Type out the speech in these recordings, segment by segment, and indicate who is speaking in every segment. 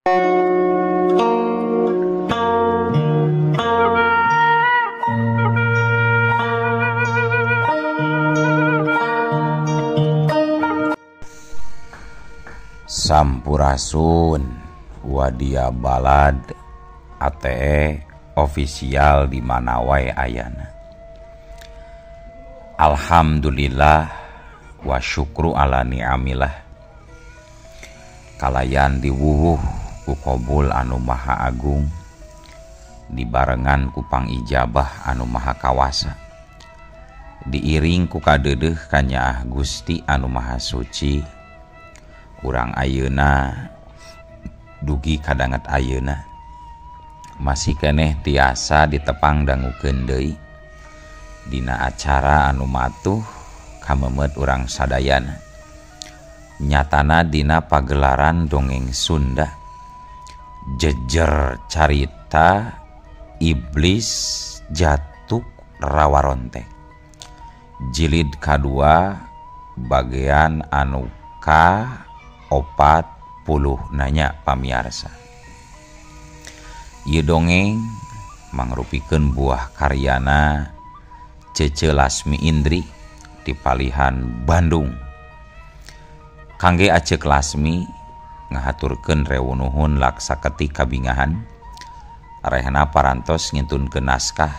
Speaker 1: Sampurasun Wadia Balad ATE official di mana wae ayana. Alhamdulillah wa syukru ala ni'amillah. Kalayan diwuwuh ku qabul anu maha agung, dibarengan ku pangijabah anu maha kawasa, diiring ku kadeudeuh kanyaah Gusti anu maha suci. Urang ayeuna dugi kadanget ayeuna masih keneh tiasa ditepang dangukeun deui dina acara anu matuh kamemet urang sadayana, nyatana dina pagelaran dongeng Sunda jejer carita iblis jatuk rawarontek jilid kadua bagian anu ka 40 nanya pamiarsa. Ieu dongeng mangrupikeun buah karyana Cece Lasmi Indri di Palihan Bandung. Kangge Acek Lasmi ngahaturkeun rewunuhun laksa ketik kabingahan rehna parantos ngintunkeun naskah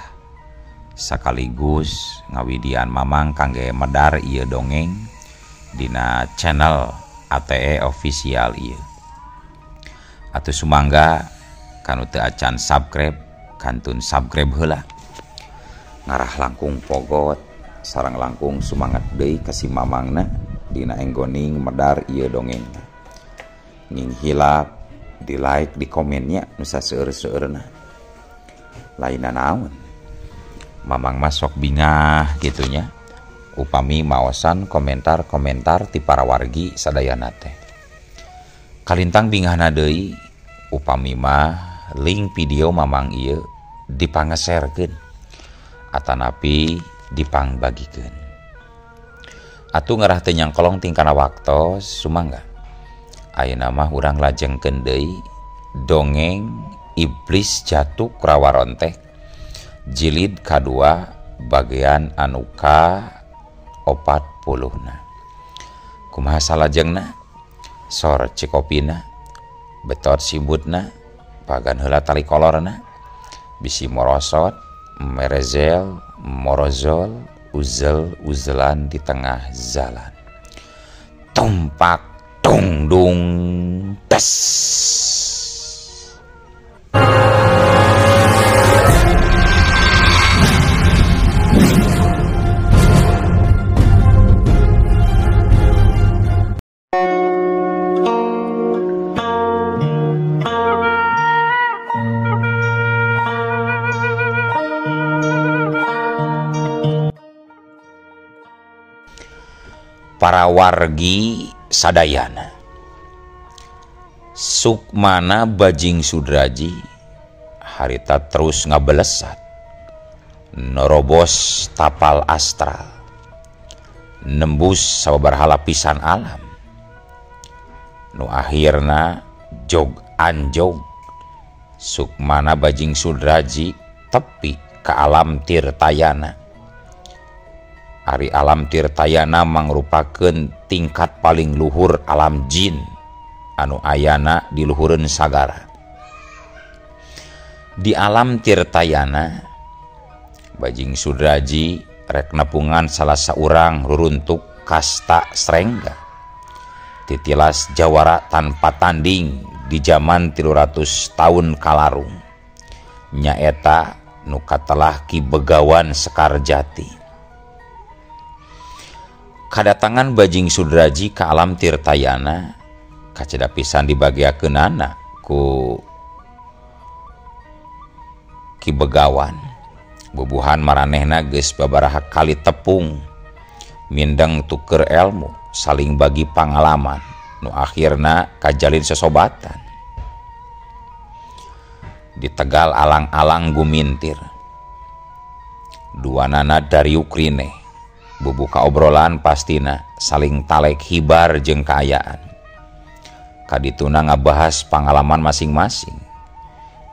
Speaker 1: sakaligus ngawidian mamang kangge medar ieu dongeng dina channel ATE official ieu. Atuh sumangga kanu teu acan subscribe kantun subscribe heula. Ngarah langkung pogot sareng langkung sumangat deui ka si mamangna dina enggoning medar ieu dongeng. Ning hilap di like di komennya nu saseueur-seueurna. Lainna naon? Mamang mah sok bingah kitu nya. Upami maosan komentar-komentar ti para wargi sadayana teh. Kalintang bingahna deui upami mah link video mamang ieu dipangeserkeun atanapi dipangbagikeun. Atuh ngarah teu nyangkolong tingkana waktos sumangga. Ayeuna mah urang lajengkeun deui dongeng Iblis Jatuk Rawarontek jilid kadua bagian anu ka 40 na. Kumaha salajengna? Sor cikopina, betot sibutna, pagan heula tali kolorna, bisi morosot, merezel, morozol, uzel uzelan di tengah jalan. Tumpak tungdung tes. Para wargi sadayana, Sukmana Bajing Sudraji harita terus ngabelesat nerobos tapal astral, nembus sababaraha lapisan alam, nu akhirna jog anjog Sukmana Bajing Sudraji tepi ke alam Tirtayana. Ari alam Tirtayana mangrupakeun tingkat paling luhur alam jin anu ayana di luhureun sagara. Di alam Tirtayana Bajing Sudraji rek nepungan salah saurang ruruntuk kasta Srengga titilas jawara tanpa tanding di zaman 300 tahun kalarung, nyaeta nu katelah Ki Begawan Sekarjati. Kadatangan Bajing Sudraji ke alam Tirtayana kacida pisan dibagiakeunana ku Ki Begawan. Bubuhan maranehna geus babaraha kali tepung mindeng tuker elmu, saling bagi pangalaman, nu akhirna kajalin sesobatan. Di Tegal alang-alang gumintir duanana dari Ukraine bubuka obrolan pastina saling talek hibar jeung kaayaan. Kadituna ngabahas pangalaman masing-masing.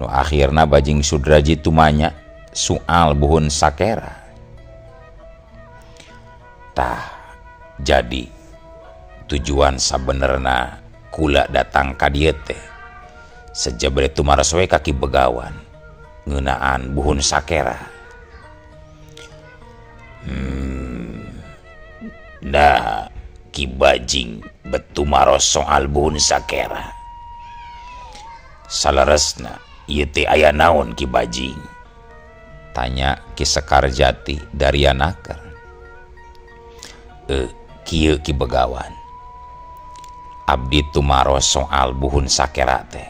Speaker 1: Nu akhirna Bajing Sudraji tumanya soal buhun sakera. Tah jadi tujuan sabenerna kula datang ka dieu teh sejabre tumaros we ka Ki Begawan ngeunaan buhun sakera. Nah Ki Bajing betumaros soal buhun sakera. Saleresna ieu teh aya naon Ki Bajing? Tanya Ki Sekarjati Darianaker. Kieu Ki Begawan, abdi tumaros soal buhun sakera teh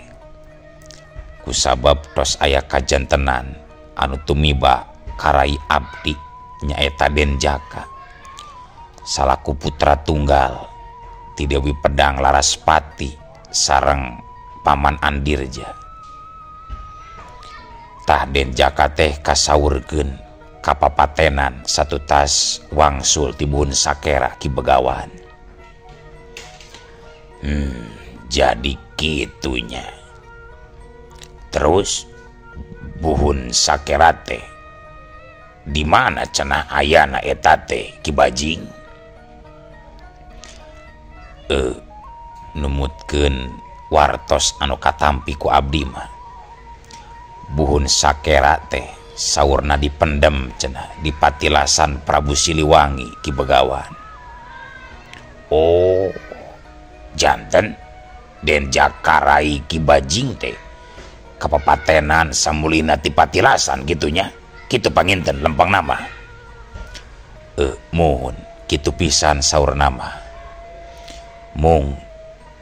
Speaker 1: kusabab tos aya kajantenan anu tumiba karai abdi nyaeta Den Jaka salaku putra tunggal ti Dewi Pedang Laraspati sareng Paman Andirja. Tah Den Jaka teh kasaurkeun kapapatenan satutas wangsul ti buhun sakera Ki Begawan. Jadi kitunya. Terus buhun sakera teh di mana cenah ayana eta teh Ki Bajing? Numutkeun wartos anu katampi ku abdi mah buhun sakera teh saurna dipendem cenah di patilasan Prabu Siliwangi Ki Begawan. Oh, janten Den Jaka rai Ki Bajing teh kapapatenan samulina ti patilasan gitunya. Kitu panginten lempang nama. Muhun kitu pisan saur nama. Mung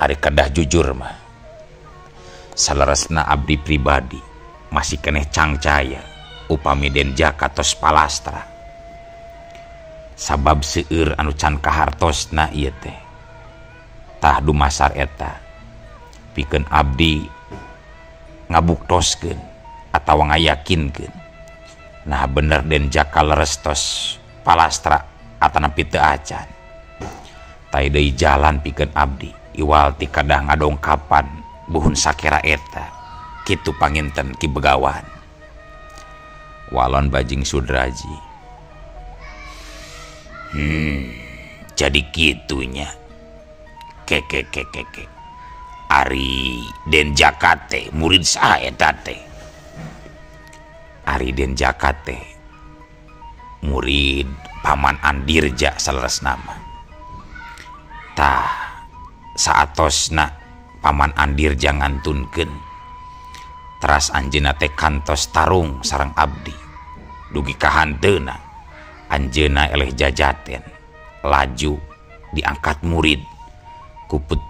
Speaker 1: ari kedah jujur mah saleresna abdi pribadi masih keneh cangcaya upami Den Jaka tos palastra. Sabab seueur anu can kahartosna ieu teh. Tah dumasar eta pikeun abdi ngabuktoskeun atawa ngayakinkeun. Nah bener Den Jaka leres tos palastra atanapi teu acan. Tai deui jalan pikeun abdi iwal ti kadah ngadongkapan buhun sakera eta. Kitu panginten Ki Begawan. Walon Bajing Sudraji. Jadi kitunya. Keke keke ke. Ari Den Jaka teh murid saha eta teh? Ari Den Jaka teh murid Paman Andirja saleres nama. Tah saatosna Paman Andirja ngantunkeun teras anjeunna teh kantos tarung sareng abdi dugi ka hanteuna anjeunna eleh jajaten laju diangkat murid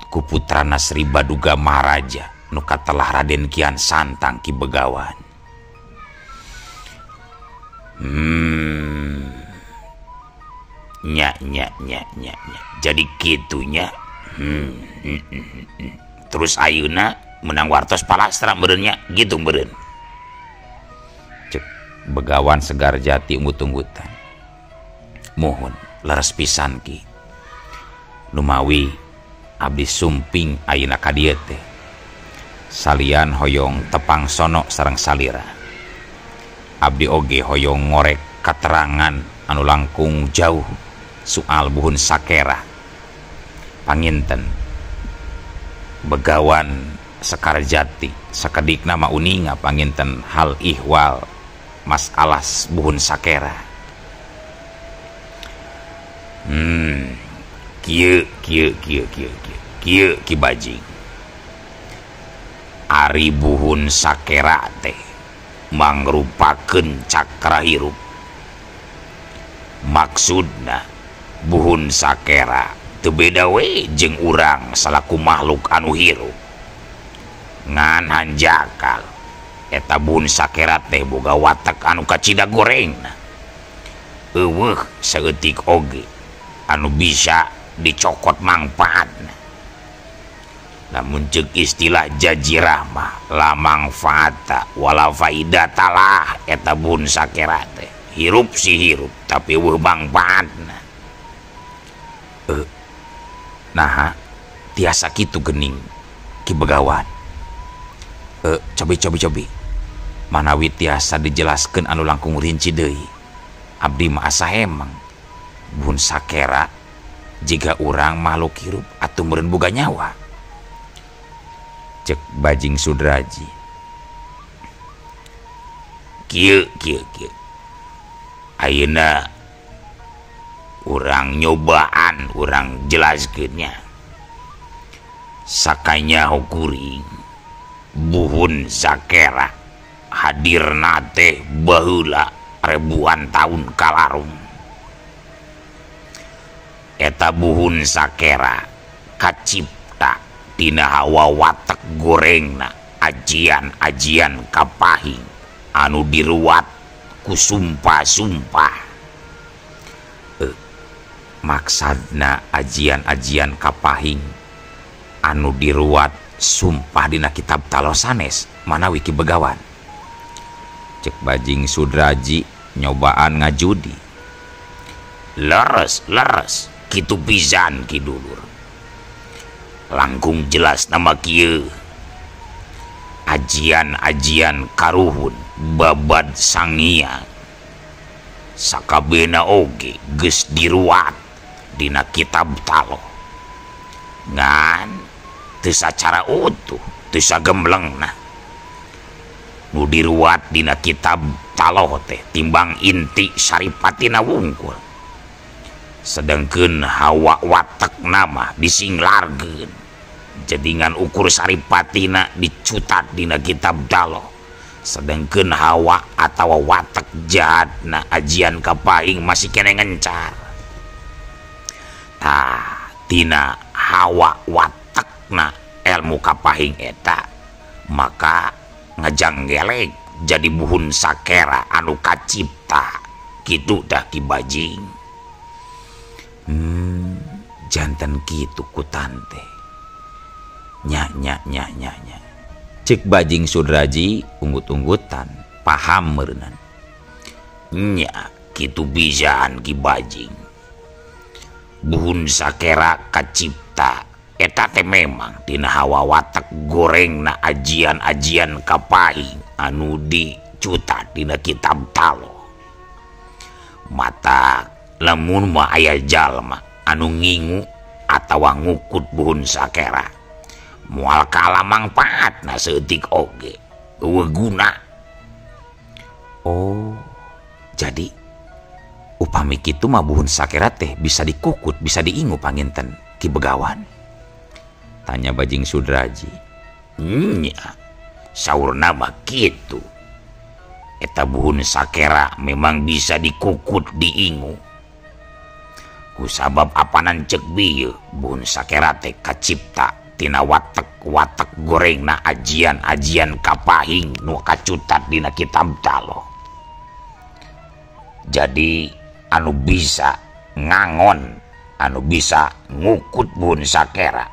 Speaker 1: kuputrana Sri Baduga Maharaja nu katelah Raden Kian Santang Ki Begawan. Nya nya nya nya nya. Jadi kitunya. Terus ayeuna menang wartos palastra meureun nya gitu meureun. Cek Begawan Segarjati unggut-unggutan. Muhun leres pisan Ki. Numawi abdi sumping ayeuna ka dieu teh. Salian hoyong tepang sono sareng salira. Abdi oge hoyong ngorek katerangan anu langkung jauh soal buhun sakera. Panginten Begawan Sekarjati sakedik nama uninga panginten hal ihwal masalah buhun sakera. Kieu kieu kieu kieu kieu kieu Ki Bajing. Ari buhun sakera teh mangrupakeun cakra hirup. Maksudna buhun sakera teu beda we jeung urang salaku makhluk anu hirup. Ngan hanjakal eta buhun sakera teh boga watek anu kacida gorengna. Eueuh saeutik oge anu bisa dicokot mangfaatna. Lamun ceuk istilah jazirah mah la mangfaata wala faidata lah eta buhun sakera teh. Hirup si hirup tapi eueuh mangfaatna. Naha tiasa kitu geuning Ki Begawan. Cobi manawi tiasa dijelaskeun anu langkung rinci deui. Abdi mah asa hemang buhun sakera jiga urang makhluk hirup atuh meureun boga nyawa. Cek Bajing Sudraji. Kieu kieu kieu. Ayeuna urang nyobaan, urang jelaskeunnya. Sakanya kuring buhun sakera hadirna teh baheula ribuan tahun kalarung. Eta buhun sakera kacipta tina hawa watek gorengna ajian-ajian kapahing anu diruat ku sumpah-sumpah. Maksadna ajian-ajian kapahing anu diruat sumpah dina kitab talosanes manawi Ki Begawan. Cek Bajing Sudraji nyobaan ngajudi. Leres leres kitu pisan Ki Dulur. Langkung jelas nama kieu. Ajian-ajian karuhun babad sangia sakabehna oge geus diruat dina kitab talo. Ngan teu sacara utuh, teu sagemblengna. Nu diruat dina kitab talo teh timbang inti saripatina wungkul. Sedangkeun hawa watek nama disinglarkeun. Jadingan ukur saripatina dicutat dina kitab talo. Sedangkeun hawa atawa watek jahatna ajian kapahing masih kene ngencar. Tah tina hawa watekna ilmu kapahing eta maka ngajanggelek jadi buhun sakera anu kacipta kitu dah Ki Bajing. Jantan kitu ku tante. Nya nya nya nya nya. Cek Bajing Sudraji unggut-unggutan paham meureunan. Nya kitu pisan Ki Bajing. Buhun sakera kacipta eta teh memang tina hawa watek gorengna ajian-ajian kapahing anu dicutat dina kitab talo. Mata lamun mah aya jalma anu ngingu atawa ngukut buhun sakera moal kalah mangpaatna saeutik oge eueuh guna. Oh, jadi upami kitu mah buhun sakera teh bisa dikukut, bisa diingu panginten Ki Begawan? Tanya Bajing Sudraji. Nya, saurna mah kitu. Eta buhun sakera memang bisa dikukut, diingu. Kusabab apanan cek bieu buhun sakera teh kacipta tina watek-watek gorengna ajian-ajian kapahing nu kacutat dina kitab talo. Jadi anu bisa ngangon, anu bisa ngukut buhun sakera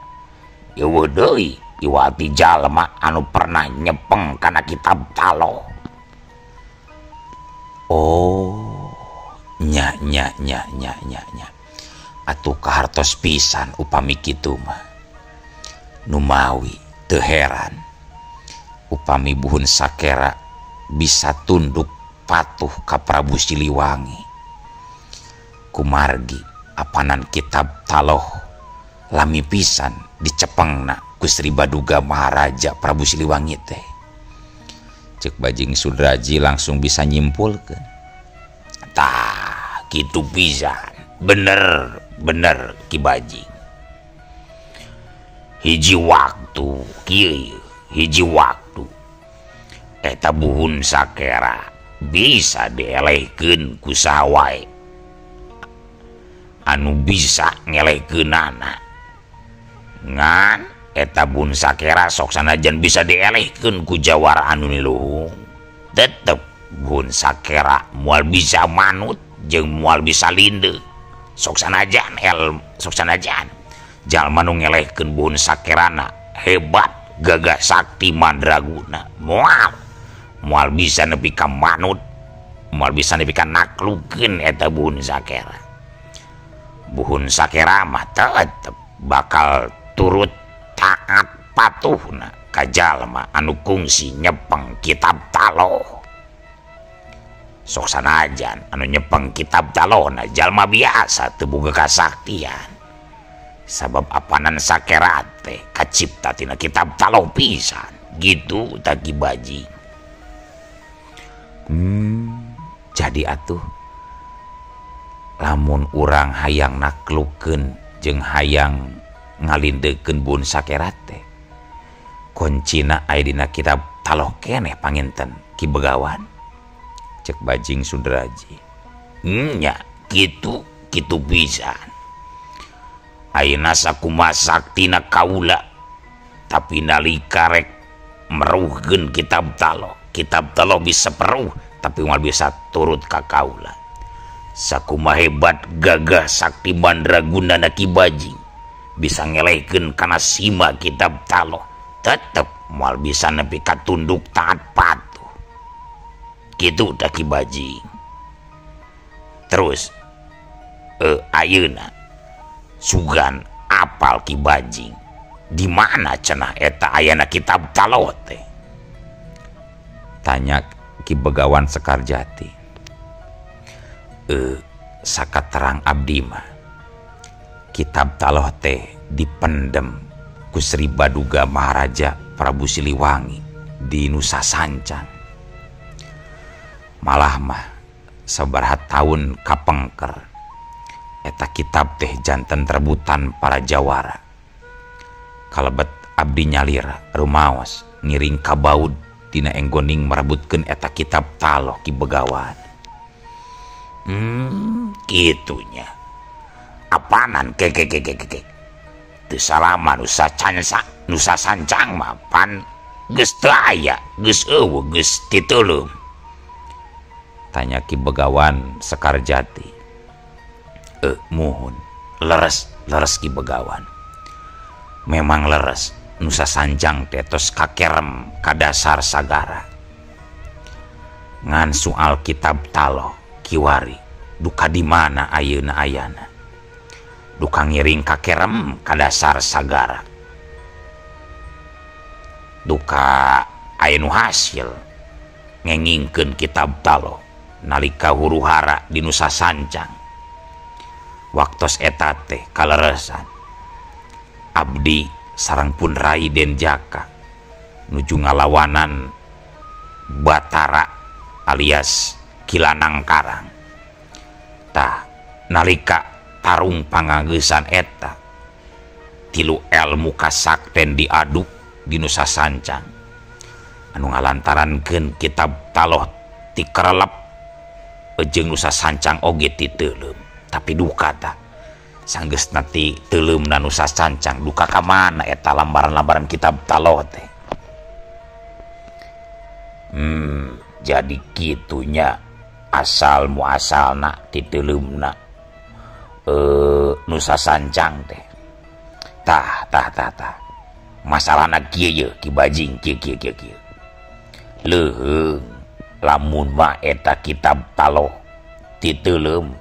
Speaker 1: eueuh deui iwati jalma anu pernah nyepeng kana kitab talo. Oh, nya nya nya nya nya nya. Atuh kahartos pisan upami kitu mah. Numawi teu heran upami buhun sakera bisa tunduk patuh ka Prabu Siliwangi. Kumargi apanan kitab taloh lami pisan dicepengna ku Sri Baduga Maharaja Prabu Siliwangi teh. Cek Bajing Sudraji langsung bisa nyimpulkeun. Tah kitu pisan, bener bener Ki Bajing. Hiji waktu kieu, hiji waktu eta buhun sakera bisa dielehkeun ku saha wae anu bisa ngelehkeunana. Ngan eta buhun sakera sok sanajan bisa dielehkeun ku jawara anu niluhung, tetep buhun sakera moal bisa manut jeung moal bisa lindeu. Sok sanajan sok sanajan jalma nu ngelehkeun buhun sakerana hebat gagah sakti mandraguna, moal bisa nepi ka manut, moal bisa nepi ka naklukeun eta buhun sakera. Buhun sakera mah tetep bakal turut taat patuhna ka jalma anu kungsi nyepeng kitab taloh. Sok sanajan anu nyepeng kitab talohna jalma biasa teu boga kasaktian. Sabab apanan Sakera teh kacipta tina kitab taloh pisan. Gitu tah Ki Bajing. Jadi atuh lamun urang hayang naklukeun jeung hayang ngalindekeun Buhun Sakera teh kuncina aya dina kitab taloh keneh panginten Ki Begawan. Cek Bajing Sudraji. Nya kitu kitu pisan. Ayeuna sakumaha saktina kaula tapi nalika rek meruhkeun kitab taloh bisa peruh tapi moal bisa turut ka kaula. Sakumaha hebat gagah sakti mandraguna Ki Bajing bisa ngelehkeun kana sima kitab taloh tetep moal bisa nepi ka tunduk taat patuh. Kitu tah Ki Bajing. Terus ayeuna sugan apal Ki Bajing di mana cenah eta ayana kitab taloh teh? Tanya Ki Begawan Sekarjati. Sakaterang abdi mah kitab taloh teh dipendem ku Sri Baduga Maharaja Prabu Siliwangi di Nusa Sancang. Malah mah sabaraha taun kapengker eta kitab teh janten rebutan para jawara. Kalebet abdi nyalira rumaos ngiring kabaud dina enggoning merebutkeun eta kitab taloh Ki Begawan. Kitunya. Apanan ke. Teu salama Nusa Cansa, Nusa Sancang mah pan geus teu aya, geus eueuh, geus titeuleum. Tanya Ki Begawan Sekarjati. Muhun, leres, leres Ki Begawan. Memang leres, Nusa Sancang teh tos kakerem ka dasar sagara. Ngan soal kitab taloh kiwari duka di mana ayeuna ayana. Duka ngiring kakerem ka dasar sagara. Duka aya nu hasil ngengingkeun kitab taloh nalika huru hara di Nusa Sancang. Waktos eta teh kaleresan abdi sareng pun Rai Den Jaka nuju ngalawanan Batara alias Kilanang Karang. Tah nalika tarung pangangeusan eta tilu elmu kasakten diaduk di Nusa Sancang anu ngalantarankeun kitab taloh tikerelep jeung Nusa Sancang oge titeuleum. Tapi duka tah sanggeusna ti teuleumna Nusa Sancang duka ka mana eta lambaran-lambaran kitab taloh teh. Jadi kitunya asal muasalna titeuleumna Nusa Sancang teh. Tah tah tah tah. Masalahna kieu ye Ki Bajing kieu kieu kieu kieu. Leuheung lamun mah eta kitab taloh titeuleum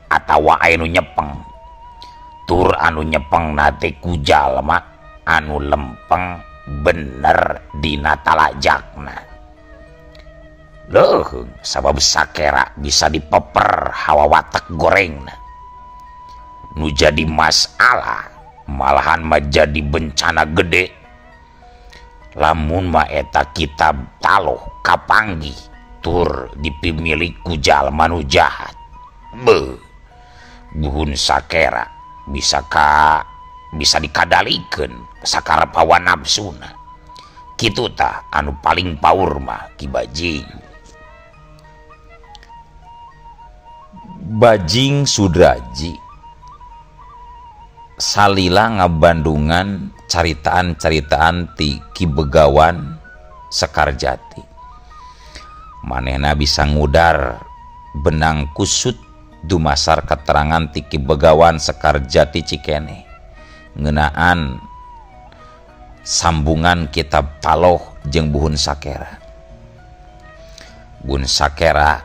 Speaker 1: atawa aya nu nyepeng. Tur anu nyepeng na teh ku jalma anu lempeng bener dina talajakna. Leuheung sabab Sakera bisa dipeper hawa watek gorengna. Nu jadi masalah malahan mah jadi bencana gede. Lamun mah eta kitab taloh kapanggih tur dipimilik ku jalma nu jahat. Beuh, Buhun Sakera bisa dikadalikeun sakarep hawa nafsuna. Kitu tah anu paling paur mah Ki Bajing. Bajing Sudraji salila ngabandungan caritaan-caritaan ti Ki Begawan Sekarjati. Manehna bisa ngudar benang kusut dumasar keterangan ti Ki Begawan Sekarjati Cikene ngeunaan sambungan kitab taloh jeung Buhun Sakera. Buhun Sakera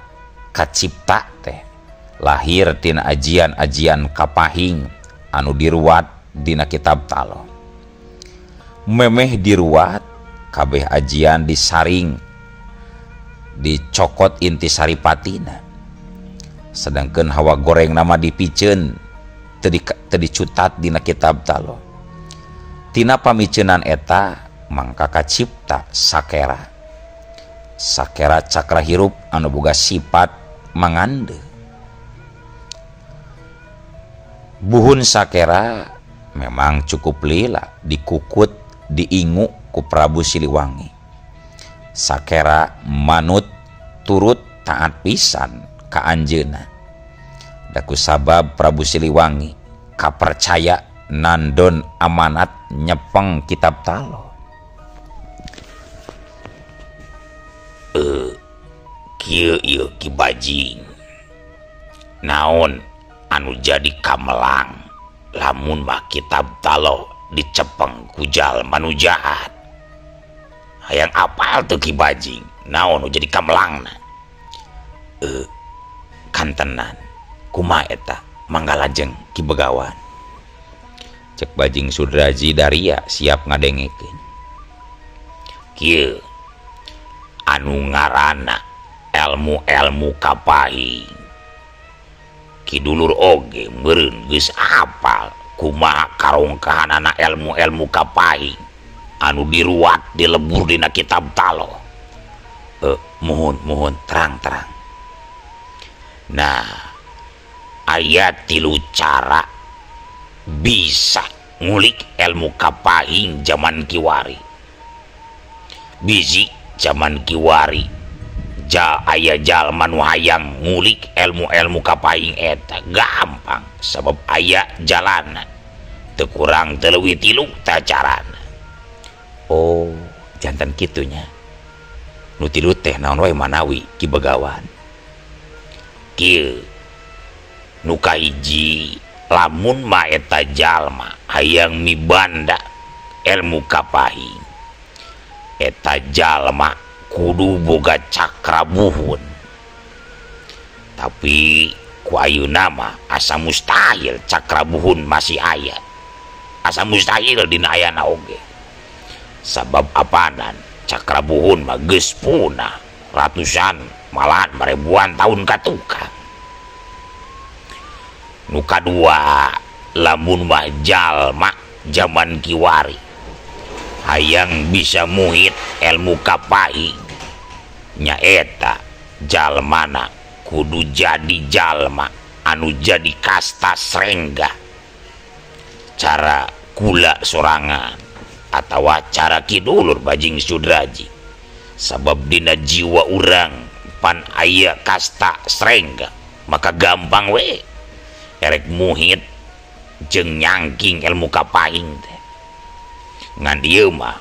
Speaker 1: kacipta teh lahir tina ajian-ajian kapahing anu diruat dina kitab taloh. Memeh diruat kabeh ajian disaring dicokot inti saripatina. Sedangkan hawa goreng nama dipiceun teu dicutat dina kitab talo. Tina pamiceunan eta mangka kacipta sakera. Sakera cakra hirup anu boga sifat mangande. Buhun sakera memang cukup lila dikukut diingu ku Prabu Siliwangi. Sakera manut turut taat pisan ka anjeunna. Da ku sabab Prabu Siliwangi kapercaya nandon amanat nyepeng kitab talo. Kieu ieu Ki Bajing. Naon anu jadi kamelang lamun mah kitab talo dicepeng ku jalma nu jahat. Hayang apal teu Ki Bajing, naon nu jadi kamelangna? Kantenan kumaha eta mangga lajeng Ki Begawan. Cek Bajing Sudraji daria siap ngadengekeun. Kieu anu ngaranna elmu-elmu kapahing. Ki dulur oge meureun geus apal kumaha karongkahanana elmu-elmu kapahing anu diruat dilebur dina kitab talo. Muhun terang-terang. Nah, aya tilu cara bisa ngulik ilmu kapahing zaman kiwari. Bisi zaman kiwari aya jalma nu hayang ngulik ilmu-ilmu kapahing eta gampang sabab aya jalana teu kurang teu leuwih tilu tah carana. Oh, jantan kitunya. Nu tilu teh naon wae manawi Ki Begawan. Kieu nu kahiji lamun mah eta jalma hayang mibanda ilmu kapahing eta jalma kudu boga cakra buhun. Tapi ku ayeuna mah asa mustahil cakra buhun masih aya. Asa mustahil dina ayana oge. Sabab apanan cakra buhun mah geus punah ratusan malahan ribuan tahun katukang. Nu kadua lamun mah jalma jaman kiwari hayang bisa muhit ilmu kapahing nyaeta jalmana kudu jadi jalma anu jadi kasta srengga cara kula sorangan atawa cara kidulur Bajing Sudraji sabab dina jiwa urang pan aya kasta srengga maka gampang we erek muhit jeung nyangking ilmu kapahing teh. Ngan ieu mah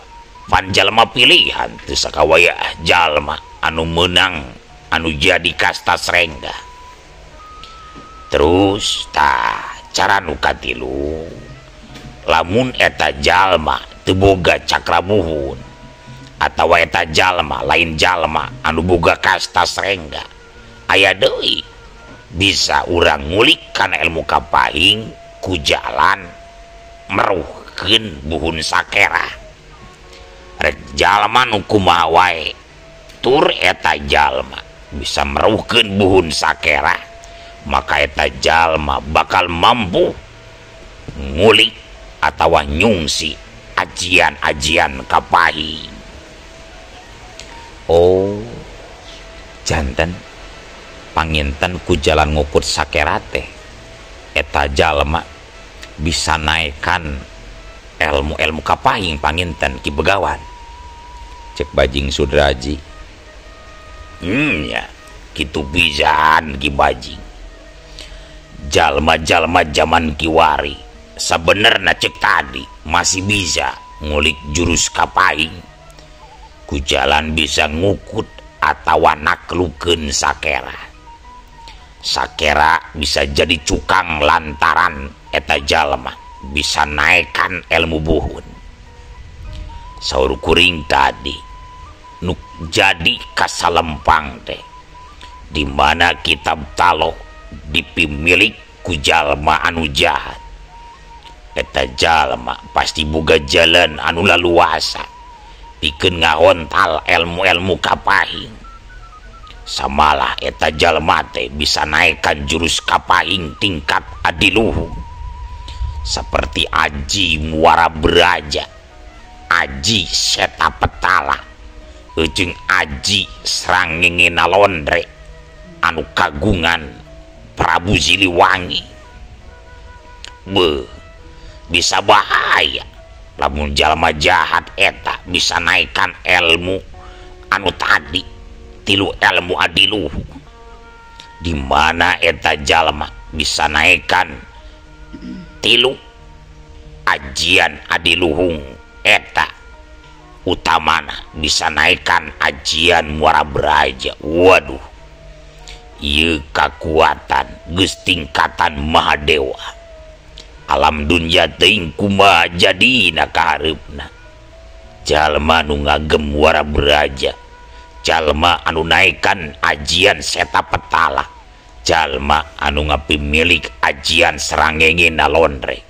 Speaker 1: pan jalma pilihan teu sakawaya jalma anu meunang anu jadi kasta srengga. Terus tah cara nu katilu lamun eta jalma teu boga cakra buhun atawa eta jalma lain jalma anu boga kasta srengga aya deui bisa urang ngulik kana ilmu kapahing ku jalan meruhkeun buhun sakera. Rek jalma nu kumaha wae tur eta jalma bisa meruhkeun buhun sakera maka eta jalma bakal mampu ngulik atawa nyungsi ajian-ajian kapahing. Oh, janten panginten ku jalan ngukut sakera teh eta jalma bisa naekan ilmu-ilmu kapahing panginten Ki Begawan. Cek Bajing Sudraji. Ya, kitu pisan Ki Bajing. Jalma-jalma zaman kiwari sabenerna cek tadi masih bisa ngulik jurus kapahing ku jalan bisa ngukut atawa naklukeun sakera. Sakera bisa jadi cukang lantaran eta jalma bisa naekan ilmu buhun. Saur kuring tadi nu jadi kasalempang teh di mana kitab talo dipimilik ku jalma anu jahat. Eta jalma pasti boga jalan anu laluasa pikeun ngahontal ilmu-ilmu kapahing. Samalah eta jalma teh bisa naikkan jurus kapahing tingkat adiluhung seperti Aji Muara Beraja, Aji Seta Petala, jeung Aji Srangenge Nalondre anu kagungan Prabu Siliwangi. Beuh, bisa bahaya lamun jalma jahat eta bisa naikkan ilmu anu tadi tilu ilmu adiluhung. Di mana eta jalma bisa naikkan tilu ajian adiluhung eta utamana bisa naikkan ajian Muara Beraja. Waduh, ieu kakuatan geus tingkatan Mahadewa. Alam dunya teuing kumaha jadina kahareupna. Jalma nu ngagem Muara Beraja, jalma anu naikkan ajian Seta Petala, jalma anu ngapimilik ajian Srangenge Nalondre.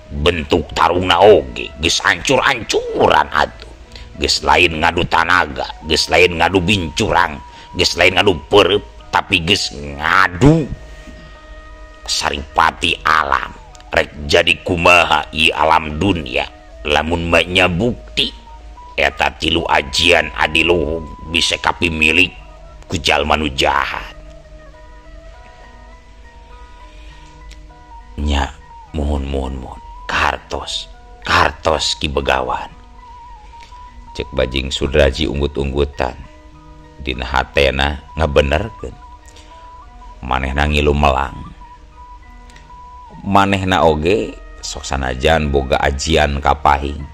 Speaker 1: Bentuk tarungna oge geus ancur-ancuran atuh. Geus lain ngadu tanaga, geus lain ngadu bincurang, geus lain ngadu peureub, tapi geus ngadu saripati alam. Rek jadi kumaha ieu alam dunia lamun mah bukti eta tilu ajian adiluhung bisa kapimilik ku jalma nu jahat. Nya muhun muhun muhun kahartos kahartos Ki Begawan. Cek Bajing Sudraji unggut-unggutan dina hatena ngabenerkeun manehna ngilu melang. Manehna oge sok sanajan boga ajian kapahing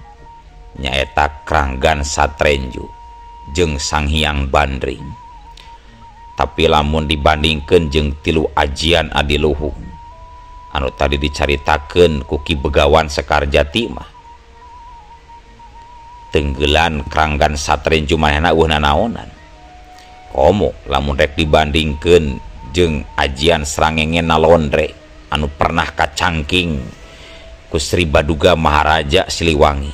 Speaker 1: nyaeta Kranggan Satrenju jeung Sang Hyang Bandring. Tapi lamun dibandingkeun jeung tilu ajian adiluhung anu tadi dicaritakeun ku Ki Begawan Sekarjati mah, tenggelan Kranggan Satrenju manehna eueuh nanaonan. Komo lamun rek dibandingkeun jeung ajian Srangenge Nalondre anu pernah kacangking ku Sri Baduga Maharaja Siliwangi,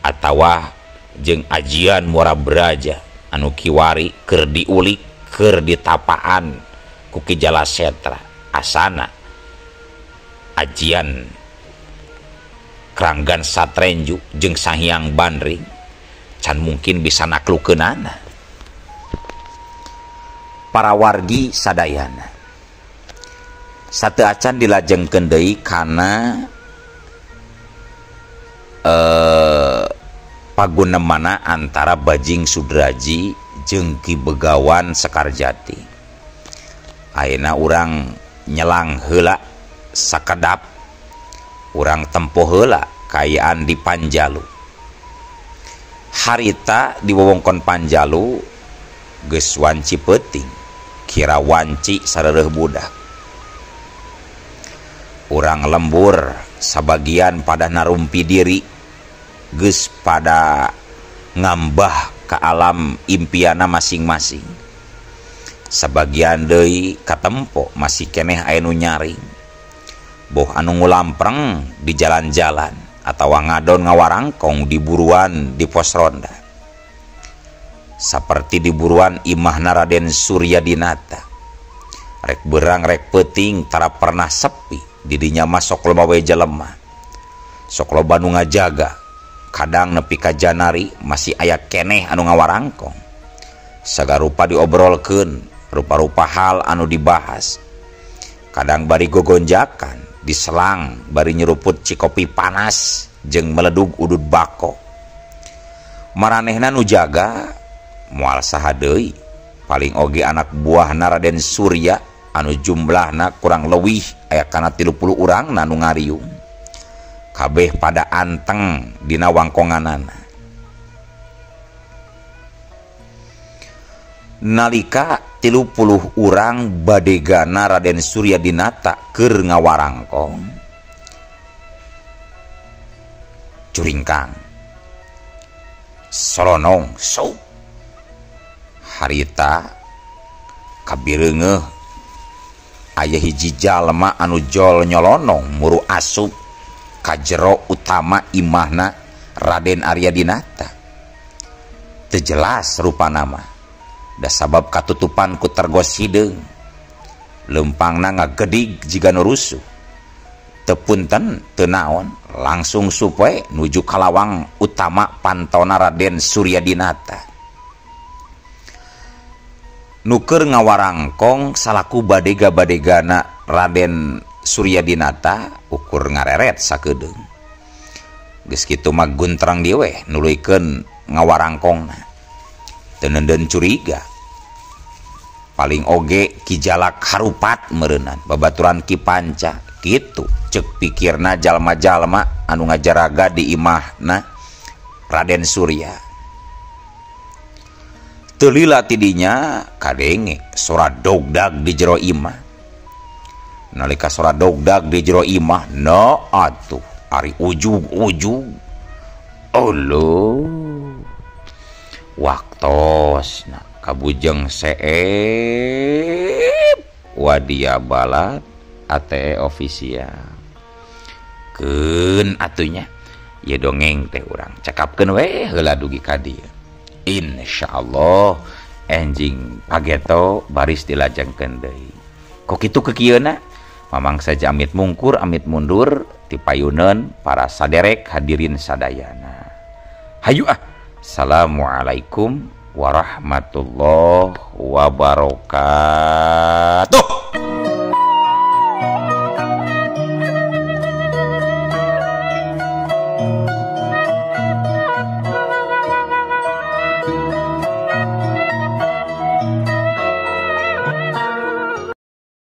Speaker 1: atawa jeung ajian Muara Beraja anu kiwari keur diulik keur ditapaan ku Ki Jala Setra. Asana ajian Kranggan Satrenju jeung Sang Hyang Bandring can mungkin bisa naklukeunana. Para wargi sadayana sateu acan dilajengkeun deui kana pagunemana antara Bajing Sudraji jeung Ki Begawan Sekarjati. Ayeuna urang nyelang heula sakedap, urang tempo heula kaayaan di Panjalu. Harita di wewengkon Panjalu geus wanci peuting, kira wanci sareureeh budak. Urang lembur sabagian pada narumpi diri geus pada ngambah ke alam impiana masing-masing. Sabagian deui katempo masih keneh aya nu nyaring, boh anu ngulampreng di jalan-jalan atawa ngadon ngawarangkong di buruan di pos ronda. Saperti di buruan imahna Raden Surya Dinata. Rek berang rek peuting tara pernah sepi. Didinya mah sok loba we jelema, sok loba nu ngajaga. Kadang nepi ka janari masih aya keneh anu ngawarangkong. Sagarupa diobrolkeun, rupa-rupa hal anu dibahas. Kadang bari gogonjakan, diselang bari nyeruput cikopi panas jeung meledug udud bako. Maranehna nu jaga moal saha deui, paling oge anak buahna Raden Surya anu jumlahna kurang leuwih aya kana 30 urang nu ngariung. Kabeh pada anteng dina wangkonganana. Nalika 30 urang badegana Raden Surya Dinata keur ngawarangkong, curingkang solonong sok harita kabireungeuh aya hiji jalma anu jol nyolonong muru asup ka jero utama imahna Raden Arya Dinata. Teu jelas rupana mah da sabab katutupan ku tergos hideung. Lempangna ngagedig jiga nu rusuh. Teu punten teu naon langsung supe nuju ka lawang utama pantona Raden Surya Dinata. Nu keur ngawarangkong salaku badega-badegana Raden Surya Dinata ukur ngareret sakedeung. Geus kitu mah guntrang dieu we nuluykeun ngawarangkongna. Teu neundeun curiga. Paling oge Ki Jalak harupat meureunnan babaturan Ki Panca. Kitu ceuk pikirna jalma-jalma anu ngajaraga di imahna Raden Surya. Teu lila tidinya kadenge sora dogdag di jero imah. Nalika sora dogdag di jero imah, no atuh ari ujug-ujug. Olo waktosna kabujeng seep wadia balat ATE official. Keun atunya ye dongeng teh urang cakapkeun we heula dugi ka dieu. Insyaallah enjing pageto baris dilajengkeun deui. Kok kitu kekieuna? Mamang saja amit mungkur amit mundur tipayuneun para saderek hadirin sadayana. Hayu ah. Assalamualaikum warahmatullahi wabarakatuh.